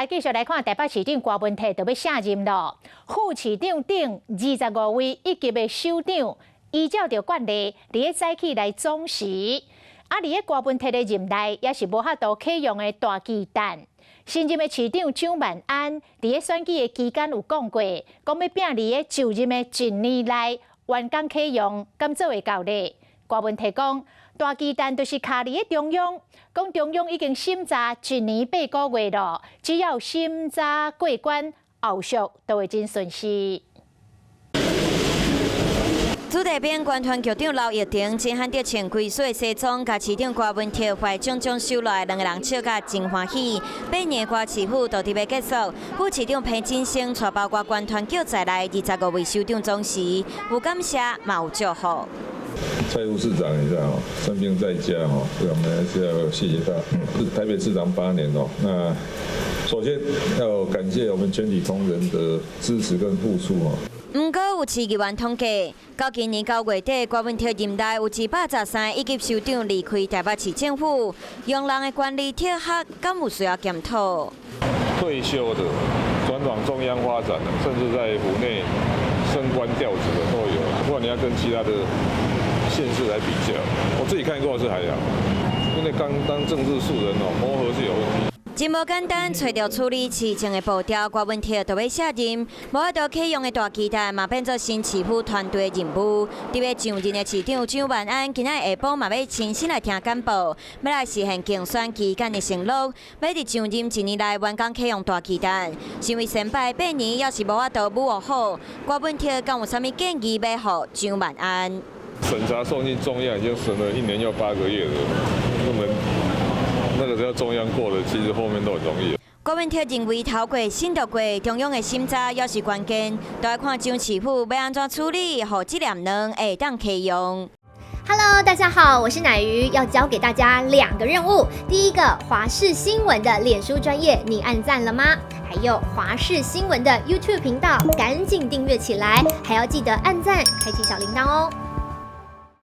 來繼續來看台北市長柯文哲就欲卸任囉。副市長等25位一級的首長，依照著慣例，佇咧早起來總辭。啊，佇咧柯文哲的任內，也是無法度啟用的大巨蛋。新任的市長蔣萬安，佇咧選舉的期間有講過，講欲拚佇咧就任的一年內完工啟用，敢做會到咧？柯文哲講，大巨蛋就是卡佇咧中央，講中央已經審查一年8個月囉，只要審查過關，後續都會真順勢。子弟兵觀團局長劉奕霆真罕得穿規束西裝，共市長柯文哲懷種種收落來，兩个人笑甲真歡喜。8年柯市府就佇欲結束，副市長彭錦聲帶包括觀團局在內25位首長總辭，有感謝嘛有祝福。蔡副市長，你知道生病在家哦，我們還是要謝謝他。是台北市長8年哦，那首先要感謝我們全體同仁的支持跟付出哦。毋過有市議員統計，到今年9月底，柯文哲任內有213一級首長離開台北市政府，用人的權力體系敢有需要檢討？退休的、轉往中央發展的，甚至在府內升官調職的都有。不過你要跟其他的縣市來比較，我自己看過是還好，因為剛當政治素人哦，磨合是有問題。真無簡單，揣著處理市政的步調，柯文哲就欲卸任，無法度啟用的大巨蛋嘛，變做新市府團隊的任務。佇欲上任的市長蔣萬安，今仔下晡嘛欲親身來聽簡報，欲來實現競選期間的承諾，欲佇上任一年內完工啟用大巨蛋。身為前輩八年，猶是無法度舞好，柯文哲敢有啥物建議欲予蔣萬安？審查送進中央已經審了一年又8個月了，不能。那個只要中央過了，其實後面都很容易。柯文哲認為，頭過身就過，中央的審查猶是關鍵，都愛看蔣市府欲按怎處理，予這粒卵會當啟用。 Hello，大家好，我是乃瑜，要教給大家兩個任務。第一個，華視新聞的臉書專頁，你按讚了嗎？還有華視新聞的 YouTube 頻道，趕緊訂閱起來，還要記得按讚，開啟小鈴鐺哦。